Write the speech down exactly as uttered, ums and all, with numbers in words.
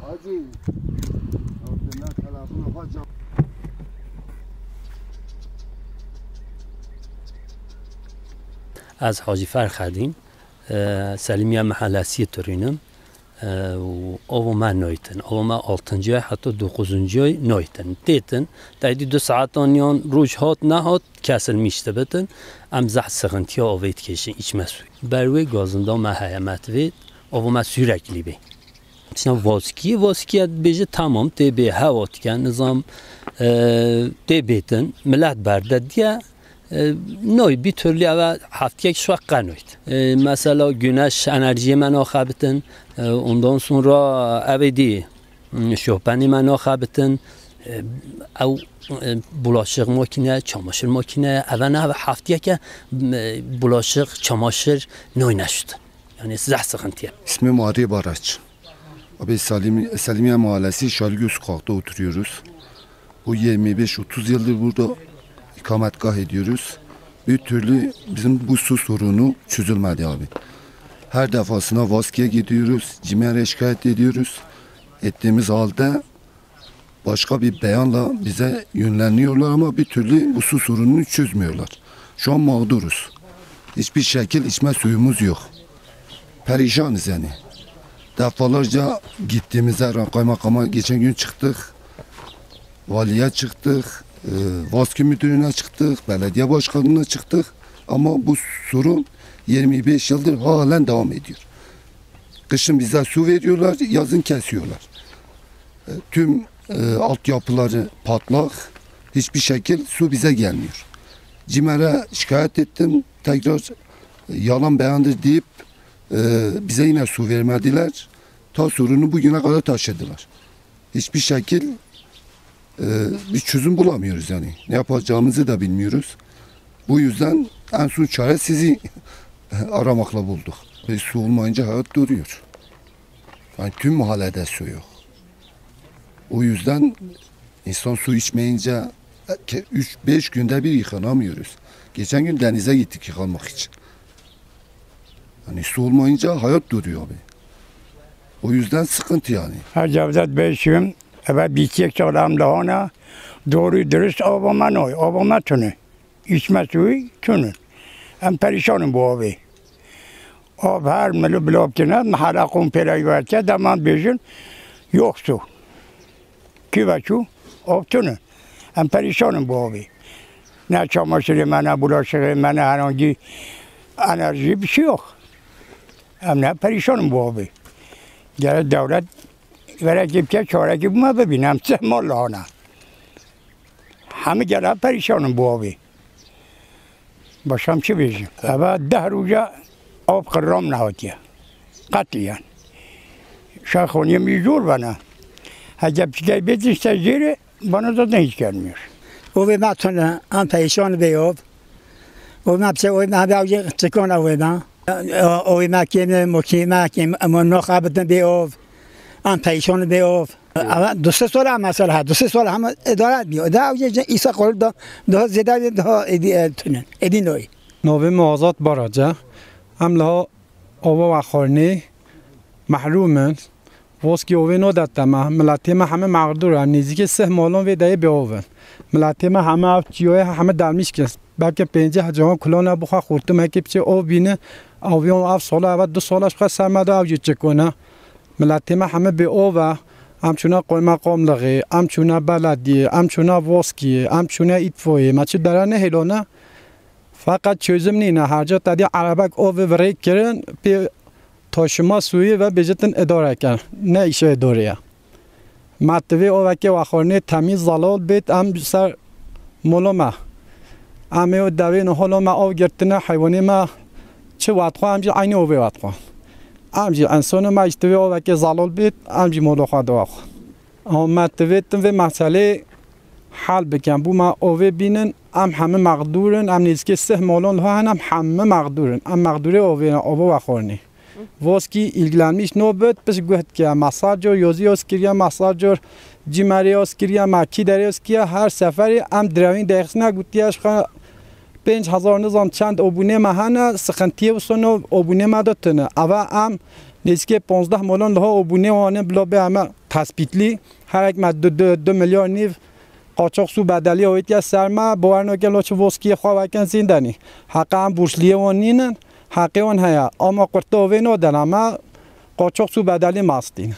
Hacı, ya, telefonu hocam. Ez Hacî Ferhedîn, e, Selimiye Mahallesiyê Turîn im, e, û ava me naytin. Ava me altıncı ay heta dokuzuncu ay naytin. Têtin, tevdî du saetan yan roj hat nehat, kesilmiş dibitin. Em zehf sıkıntıya avê dikêşin, içme suyu. Ber wê gazinda me heye, me divê ava me sürekli bê. Çina vaskiyê, vaskiye dibêje tamam, tê bê, hewa dike, nizam, e, tê bêtin, millet berde diye, e, noy, bir türlü eve heftiyek şuwa qenoyt. E, mesela güneş enerjiye me naxebitin, e, ondan sonra eve di, m, şopenî me naxebitin, e, ew, e, bulaşık makine, çamaşır makine, eve ne eve heftiyeke, m, bulaşık, çamaşır noy neşt. Yani zehf sıkıntıya. İsmim Arif Baraç. Abi Salim, Selimiye Mahallesi Şargöz sokakta oturuyoruz. Bu yirmi beş otuz yıldır burada ikametgah ediyoruz. Bir türlü bizim bu su sorunu çözülmedi abi. Her defasında vaskiye gidiyoruz, CİMER'e şikayet ediyoruz. Ettiğimiz halde başka bir beyanla bize yönleniyorlar ama bir türlü bu su sorununu çözmüyorlar. Şu an mağduruz. Hiçbir şekil içme suyumuz yok. Perişanız yani. Defalarca gittiğimizde ra-, kaymakama geçen gün çıktık. Valiye çıktık. E, Vaski müdürüne çıktık. Belediye başkanına çıktık. Ama bu sorun yirmi beş yıldır halen devam ediyor. Kışın bize su veriyorlar, yazın kesiyorlar. E, tüm, e, altyapıları patlak, hiçbir şekil su bize gelmiyor. CİMER'e şikayet ettim, tekrar, e, yalan beyandır deyip, e, bize yine su vermediler. Ta sorunu bugüne kadar taşıdılar. Hiçbir şekil, e, bir çözüm bulamıyoruz yani. Ne yapacağımızı da bilmiyoruz. Bu yüzden en son çare sizi aramakla bulduk. Ve su olmayınca hayat duruyor. Yani tüm mahallede su yok. O yüzden insan su içmeyince, e, ke-, üç beş günde bir yıkanamıyoruz. Geçen gün denize gittik yıkanmak için. Yani su olmayınca hayat duruyor abi. O yüzden sıkıntı yani. Ha, Cevdet Bey şim, eve bîtiyek çağlam lahana, doğru dürüst avama noy, avama tünü. İçme suyu tünü. Em perişanım bu abi. Av her milu bilopkine, mahala komple yuvarke, deman bejin, yok su. Kive çû, av tune. Em perîşan in bi avê. Ne çamaşirê me, ne bulaşıkê me, ne herhangi enerjî, bir şey yok. Em ne perîşan in bi avê. Gerek dewlet verekê bike, çarekê bi me bibîne. Em sih mal lahana. Hemî gela perîşan in bi avê. Başka çi bêjim? Eva deh roja av qirram nehatiye. Qetliyen. Şaxoniye mîzor bana. Hece piçkey bêtin işte jêrê, bana zaten hiç gelmiyor. Ovê me tune, em perîşan bê ov. Ovê me piçe, ovê me hebe avcı çıkan ovê me. Ovê me kêm, mokê me kêm, ama naxabitin bê ov. Em perîşan bê ov. Ama du sê sal em mesela, du sê sal hem idare etmiyor. Daha önce ise kolu da daha ziyade daha edi, e, tünen. Edin oy. Navê min Azad Barac e. Em liha ava vexwarinê mehrûm in. Voskî ovê nodete me. Miletê me heme mexdûr e. Nêzîkê sih malon vê deyê bê ov in. Miletê me heme ev çiyoyê heme delmîşk in. Belke pêncî hecawan kulane bixwe xurtumekê piçê ov bîne. Aviyon ev sala eve du sala ji xwe ser me de ev jî çikone. Miletê me heme bê ov e. Em çûne qoymeqamlixê, em çûne belediyê, em çûne voskiyê, em çûne îtfoyê. Me çi dere nehêlone. Feqet çözüm nîne. Her ca te dî erebek ov ve rê kirin, pê taşıma suyu ve bêjitin idare ker. Ne îşe idorê ye. Me divê ovekê vexwarinê temîz zelal bêt, em ser molo me. Em ê dewê niha lo me av girtine, heywanê me çi vedixwe, em jî eynî ovê vedixwe. Em jî însanê me, îşte vê ovekê zelal bêt, em jî molo xwe diwexwe. Ama me divê tim vê meselê hel bikin. Bû me ovê bînin, em hemî mexdûr in, em nêzîkê sih malon liha hene, em hemî mexdûr in. Em mexdûrê ovê ne, ova vexwarinê. Voskî ilgilenmiş nobet, pişt guh dikiye. Masajor, Yozî Ozkiriye, masajor, Cimerê Ozkiriye, Makî Derê Ozkiriye, her seferî em direwîn dexisine gotiye, ji xwe pênc hezar nizam çend obûnê me hene, sıkıntiyê wisa no obûnê me de tune. Ava em nêzîkê ponzdeh milyon liha obûnê wan ê bila bê eme tespîtlî. Herek me du, du, du milyar nîv qaçax sû bedelî awêtiye ser me, bawer nake lo çi Voskiyê xwe weke zîndenî. Heqa em borçliyê wan nînin, heqê wan heye. Ama qurta ovê nadene me, qaçax sû bedelî me astîn.